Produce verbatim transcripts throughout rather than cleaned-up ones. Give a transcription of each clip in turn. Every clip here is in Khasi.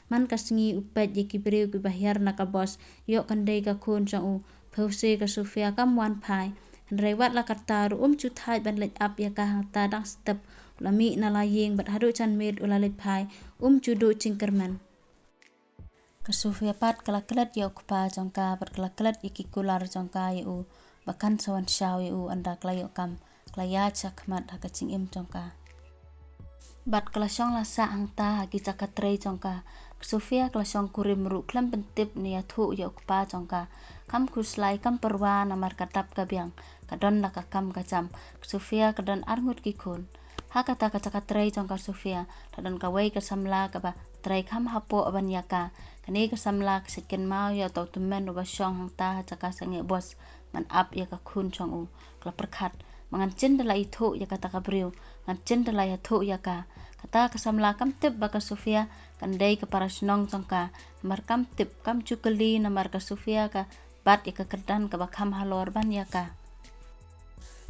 Man ka sngi u peit ïa ki briew kiba hiar na ka bos, ïoh kan dei ka khun jong u. Phew se ka Sofia kam wan phai. Hynrei wat la katta ruh um ju thait ban leit ap ïa ka hangta dang step. U la mih na la ïing bad haduh janmiet u la leit phai. Um ju duh jingkyrmen. Ka Sofia pat ka la klet ïa u kpa jong ka bad ka la klet ïa ki kular jong ka ïa u. Ba kan sa wan shaw ïa u ynda ka la ïoh kam. Ka la ïaid sha khmat ha ka jingim jong ka. Bad ka la shong la sah hangta ha ki jaka trei jong ka. Ka Sofia ka la shong kurim ruh khlem pyntip ne ïathuh ïa u kpa jong ka. Kam khuslai kam pyrwa namar ka dap ka biang. Ka don la ka kam ka jam. Ka Sofia ka don arngut ki khun. Ha kata ka jaka trei jong ka Sofia, la don kawei ka samla kaba trei kham hapoh ban ïa ka. Kane ka samla ka sa kynmaw ïa uta u tymmen uba shong hangta ha jaka sangeh bos ban ap ïa ka khun jong u. Ka la pyrkhat, ma ngan jin da la ithuh ïa kata ka briew, ngan jin da la ïathuh ïa ka. Kata ka samla kam tip ba ka Sofia kan dei ka para shnong jong ka. Namar kam tip, kam ju kylli namar ka Sofia ka bat ïa ka kyrdan kaba kham halor ban ïa ka.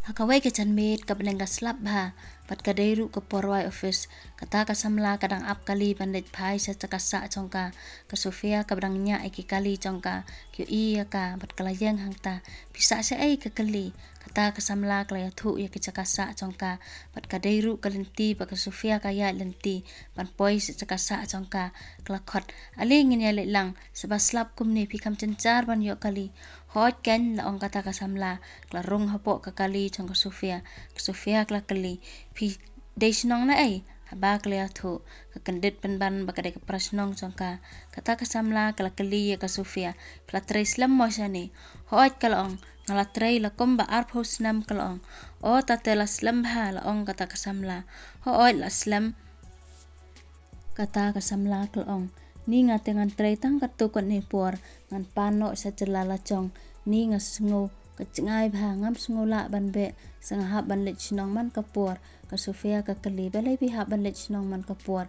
Ha kawei ka janmiet ka bneng ka slap bha bad ka dei ruh ka por wai office. Kata ka samla ka dang ap kali ban leit phai sha jaka sah jong ka. Ka Sofia kaba dang ñiah ïa ki kali jong ka, ka ïohi ïa ka bad ka la ïeng hangta. Phi sah shaei ka kylli. Kata ka samla ka la ïathuh ïa ki jaka sah jong ka bad ka dei ruh ka lynti ba ka Sofia ka ïaid lynti ban poi sha jaka sah jong ka. Ka la khot, ale ngin ïa leit lang, saba slap kumne phi kham jynjar ban ïoh kali. Hooid keiñ, la ong kata ka samla, ka la rung hapoh ka kali jong ka Sofia. Ka Sofia ka la kylli, phi dei shnong naei? Haba ka la ïathuh, ka kyndit pynban ba ka dei ka para shnong jong ka. Kata ka samla ka la kylli ïa ka Sofia, phi la trei slem mo shane? Hooid, ka la ong, nga la trei la kumba arphew snem, ka la ong. O, ta te la slem bha, la ong kata ka samla. Hooid, la slem. Kata ka samla ka la ong, ni nga te ngan trei tang katto katne por, ngan pan noh sha jylla la jong. Ni nga sngew ka jngai bha, ngam sngew lah ban beh, sa nga hap ban leit shnong man ka por. Ka Sofia ka kylli, balei phi hap ban leit shnong man ka por?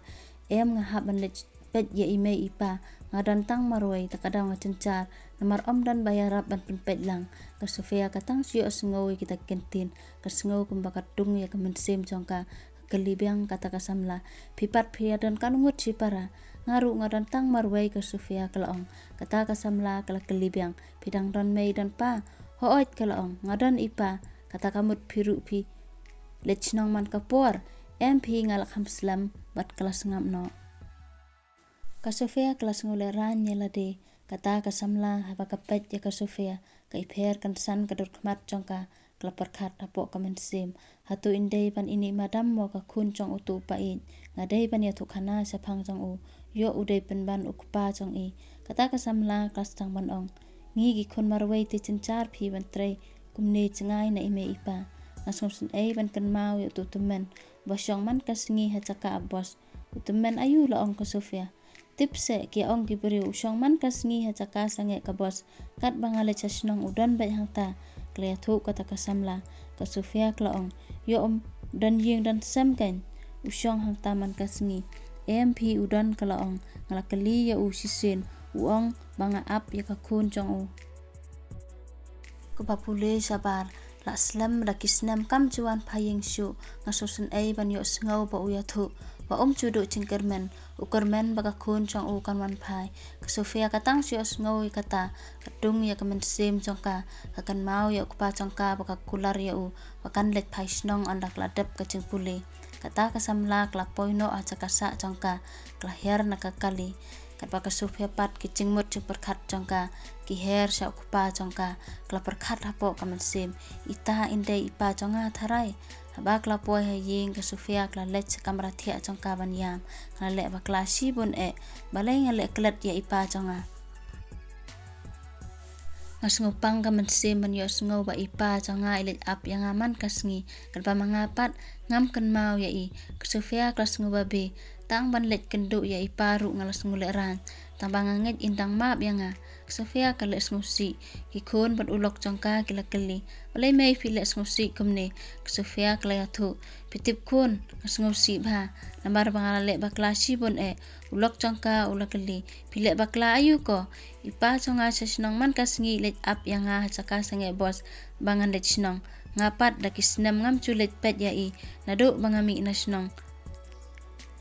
Em, nga hap ban leit peit ïa i mei i pa. Nga don tang marwei, ta ka daw nga jynjar, namar ym don ba ïarap ban pynpeit lang. Ka Sofia ka tang shu ïohsngew ïa kita ki ktien, ka sngew kumba ka dung ïa ka mynsiem jong ka. Ka kylli biang kata ka samla, phi pat phi ïa don katno ngut shipara? Nga ruh nga don tang marwei, ka Sofia ka la ong. Kata ka samla ka la kylli biang, phi dang don mei don pa? Hooid, ka la ong, nga don i pa. Kata ka mut phi ruh phi leit shnong man ka por? Em phi, nga la kham slem. Bad ka la sngap noh. Ka Sofia ka la sngew lehraiñ ïa lade. Kata ka samla haba ka peit ïa ka Sofia, ka ipher kynsan ka dur khmat jong ka. Ka la pyrkhat hapoh ka mynsiem, hato in dei ban ine i madam mo ka khun jong uto u paieit? Nga dei ban ïathuh khana shaphang jong u, ïoh u dei pynban u kpa jong i. Kata ka samla ka la sdang ban ong, ngi ki khun marwei te jynjar phi ban trei kumne jngai na i mei i pa. Nga sngewsynei ban kynmaw ïa uto u tymmen ba shong man ka sngi ha jaka ap bos. U tymmen aïu? La ong ka Sofia. Tip seh, ki ong ki briew u shong man ka sngi ha jaka sangeh ka bos. Katba nga leit sha shnong u don beit hangta. Ka la ïathuh kata ka samla. Ka Sofia ka la ong, ïoh, um don ïing don sem keiñ, u shong hangta man ka sngi. Em phi, u don? Ka la ong. Nga la kylli ïa u shisien, u ong ba nga ap ïa ka khun jong u. Kaba pule shabar, la slem da ki snem kam ju wan phai ïing shuh. Nga sngewsynei ban ïohsngew ba u ïathuh ba um ju duh jingkyrmen, u kyrmen ba ka khun jong u kan wan phai. Ka Sofia ka tang shu ïohsngew ïa kata, ka dung ïa ka mynsiem jong ka. Ka kynmaw ïa u kpa jong ka ba ka kular ïa u ba kan leit phai shnong ynda ka la dep ka jingpule. Kata ka samla ka la poi noh ha jaka sah jong ka, ka la hiar na ka kali. Katba ka Sofia pat ki jingmut jingpyrkhat jong ka ki her sha u kpa jong ka, ka la pyrkhat hapoh ka mynsiem, ita in dei i pa jong nga tharai. Haba ka la poi ha ïing ka Sofia ka la leit sha kamra thiah jong ka ban ïam. Nga la leh bakla shibun eh, balei nga leh klet ïa i pa jong nga? Nga sngewpang ka mynsiem ban ïohsngew ba i pa jong nga i leit ap ïa nga man ka sngi, katba ma nga pat ngam kynmaw ïa i. Ka Sofia ka la sngew babe, tang ban leit kynduh ïa i pa ruh nga la sngew lehraiñ, tang ba nga ngeit in dang map ïa nga. Ka Sofia ka leh sngewsih. Ki khun bad u lok jong ka ki la kylli, balei mei phi leh sngewsih kumne? Ka Sofia ka la ïathuh, phi tip khun, nga sngewsih bha namar ba nga la leh bakla shibun eh. U lok jong ka u la kylli, phi leh bakla aïu ko? I pa jong nga sha shnong man ka sngi i leit ap ïa nga ha jaka sangeh bos ba ngan leit shnong. Nga pat da ki snem ngam ju leit peit ïa i naduh ba nga mih na shnong.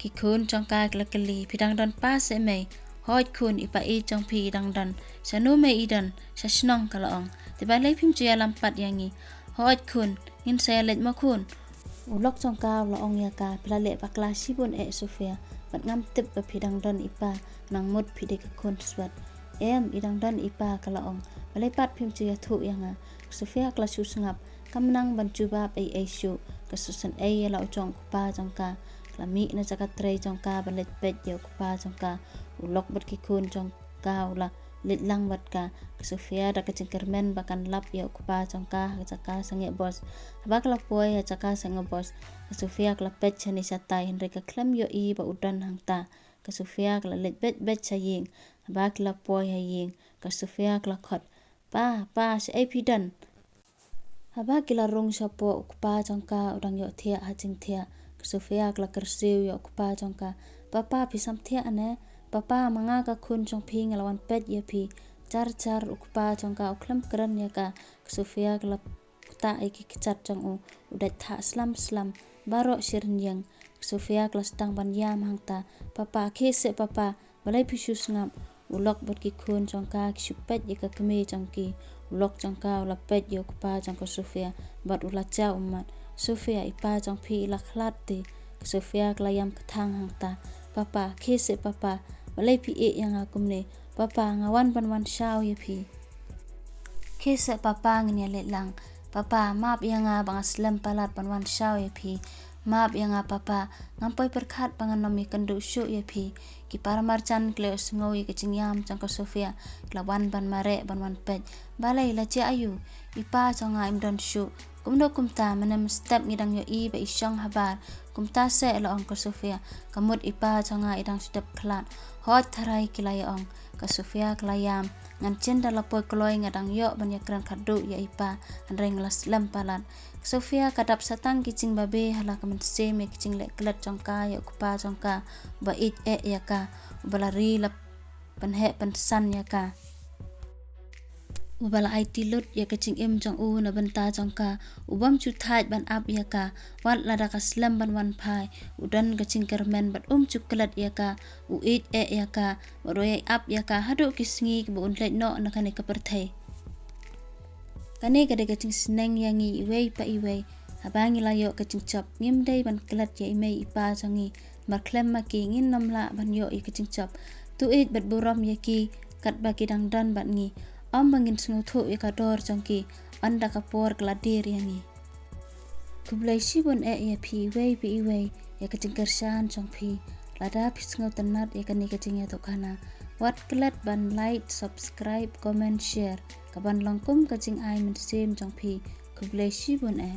Ki khun jong ka ki la kylli, phi dang don pa se mei? Hooid khun, i pa i jong phi i dang don. Shano mei i don? Sha shnong, ka la ong. Te balei phim ju ïalam pat ïa ngi? Hooid khun, ngin sa ïaleit mo khun. U lok jong ka u la ong ïa ka, phi la leh bakla shibun eh Sofia, bad ngam tip ba phi dang don i pa, nang mut phi dei ka khun swet. Em, i dang don i pa, ka la ong. Balei pat phim ju ïathuh ïa nga? Ka Sofia ka la shu sngap, kam nang ban jubab ei ei shuh. Ka shu sngap ei ïa la u jong u kpa jong ka. Ka la mih na jaka trei jong ka ban leit peit ïa u kpa jong ka. U lok bad ki khun jong ka u la leit lang bad ka. Ka Sofia da ka jingkyrmen ba kan lap ïa u kpa jong ka ha ka jaka sangeh bos. Haba ka la poi ha jaka sangeh bos, ka Sofia ka la peit shane shatai, hynrei ka khlem ïohi ba u don hangta. Ka Sofia ka la leit beit beit sha ïing. Haba ki la poi ha ïing, ka Sofia ka la khot, "Pa, pa, shaei phi don?" Haba ki la rung shapoh, u kpa jong ka u dang ïohthiah ha jingthiah. Ka Sofia ka la kyrsiew ïa u kpa jong ka, "Papa, phi samthiah ne? Papa, ma nga ka khun jong phi nga la wan peit ïa phi." Jar jar u kpa jong ka u khlem kren ïa ka. Ka Sofia ka la ktah ïa ki kjat jong u, u dait thah slam slam baroh shi rynïeng. Ka Sofia ka la sdang ban ïam hangta, "Papa, khie seh papa, balei phi shu sngap?" U lok bad ki khun jong ka ki shu peit ïa ka kmie jong ki. U lok jong ka u la peit ïa u kpa jong ka Sofia bad u la jaw ummat. "Sofia, i pa jong phi i la khlad te." Ka Sofia ka la ïam kthang hangta, "Papa, khie seh papa, balei phi ïeh ïa nga kumne? Papa, nga wan ban wan shaw ïa phi." "Khie seh papa, ngin ïaleit lang. Papa, map ïa nga ba nga slem palat ban wan shaw ïa phi. Map ïa nga papa, ngam poi pyrkhat ba ngan ym ïakynduh shuh ïa phi." Ki paramarjan ki la ïohsngew ïa ka jingïam jong ka Sofia, ki la wan ban mareh ban wan peit. "Balei, la jia aïu? I pa jong nga im don shuh. Kumno kumta, mynne mynstep ngi dang ïohi ba i shong habar." "Kumta seh," la ong ka Sofia, "ka mut i pa jong nga i dang shu dep khlad." "Hooid tharai," ki la ïa ong. Ka Sofia ka la ïam, "Ngan jin da la poi kloi, nga dang ïoh ban ïakren khatduh ïa i pa, hynrei nga la slem palat." Ka Sofia ka dap sa tang ki jingbabe ha la ka mynsiem ïa ki jingleh klet jong ka ïa u kpa jong ka, uba ïeit eh ïa ka, uba la ri la pynheh pynsan ïa ka, uba la aiti lut ïa ka jingim jong u na bynta jong ka, u bym ju thait ban ap ïa ka. Wat lada ka slem ban wan phai, u don ka jingkyrmen bad um ju klet ïa ka, u ïeit eh ïa ka, bad u ïai ap ïa ka haduh ki sngi kiba un leit noh na kane ka pyrthei. Kane ka dei ka jingsneng ïa ngi iwei pa iwei. Haba ngi la ïoh ka jingjop, ngim dei ban klet ïa i mei i pa jong ngi. Namar khlem ma ki ngin ym lah ban ïoh ïa ka jingjop. To ïeit bad burom ïa ki katba ki dang don bad ngi. Ym ba ngin sngewthuh ïa ka dor jong ki ynda ka por ka la dier ïa ngi. Khublei shibun eh ïa phi iwei pa iwei ïa ka jingkyrshan jong phi. Lada phi sngewtynnat ïa kane ka jingïathuhkhana, wat klet ban like, subscribe, comment, share, ka ban long kum ka jingai mynsiem jong phi. Khublei shibun eh.